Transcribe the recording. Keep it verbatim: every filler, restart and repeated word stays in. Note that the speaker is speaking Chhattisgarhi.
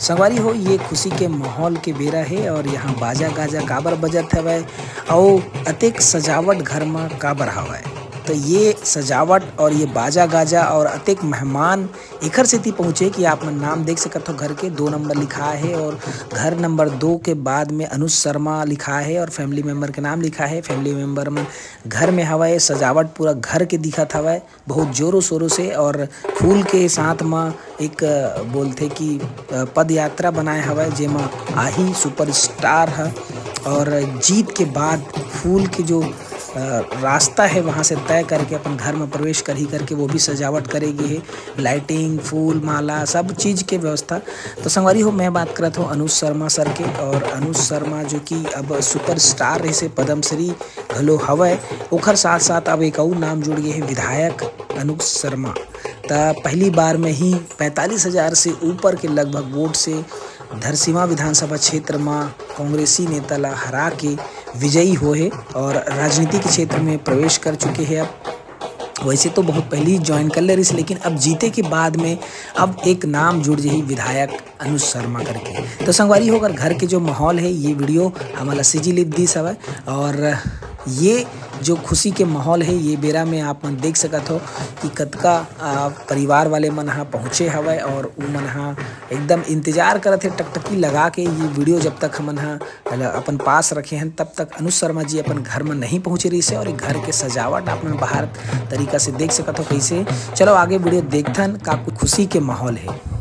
संगवारी हो, ये खुशी के माहौल के बेरा हे और यहाँ बाजा गाजा काबर बजत हवय, अउ अतेक सजावट घर म काबर हवय। तो ये सजावट और ये बाजा गाजा और अतेक मेहमान एखर सेती पहुँचे कि आप मन नाम देख सकत हो, घर के दो नंबर लिखा हे और घर नंबर दो के बाद में अनुज शर्मा लिखा हे और फैमिली मेंबर के नाम लिखा हे। फैमिली मेंबर मन घर में हवय, सजावट पूरा घर के दिखत हवय बहुत जोरों शोरों से, और फूल के साथ म एक, अ, बोलथे कि, अ, पद यात्रा बनाए हवय, जेमा आही सुपरस्टार ह और जीत के बाद फूल के जो, अ, रास्ता है, वहाँ से तय करके अपन घर में प्रवेश करही करके वो भी सजावट करे गे हे। लाइटिंग, फूल माला, सब चीज के व्यवस्था। तो संगवारी हो, मैं बात करत हूँ अनुज शर्मा सर के, और अनुज शर्मा जो कि अब सुपरस्टार रहिसे, पद्मश्री घलो हवय, ओखर साथ साथ अब एक अउ नाम जुड़ गे हे, विधायक अनुज शर्मा। त पहली बार में ही पैंतालीस हजार से ऊपर के लगभग वोट से धरसीवा विधानसभा क्षेत्र म कांग्रेसी नेता ला हरा के विजयी होए हे और राजनीति के क्षेत्र में प्रवेश कर चुके हे। अब वैसे तो बहुत पहले ही ज्वाइन कर ले रहिस, लेकिन अब जीते के बाद में अब एक नाम जुड़ जाही विधायक अनुज शर्मा करके। तो संगवारी हो, अगर घर के जो माहौल है, ये वीडियो हमन ला सीजी लिप दिस हवय, और ये जो खुशी के माहौल है, ये बेरा में आप मन देख सकत हो कि कतका, आ, परिवार वाले मन ह पहुँचे हवय और उ मन ह एकदम इंतजार करत हे टकटकी लगा के। ये वीडियो जब तक हमन ह अपन पास रखे हन, तब तक अनुज शर्मा जी अपन घर में नहीं पहुँचे रहिस हे, और ये घर के सजावट आप मन बाहर तरीका से देख सकत हो कैसे। चलो आगे वीडियो देखथन का कुछ खुशी के माहौल है।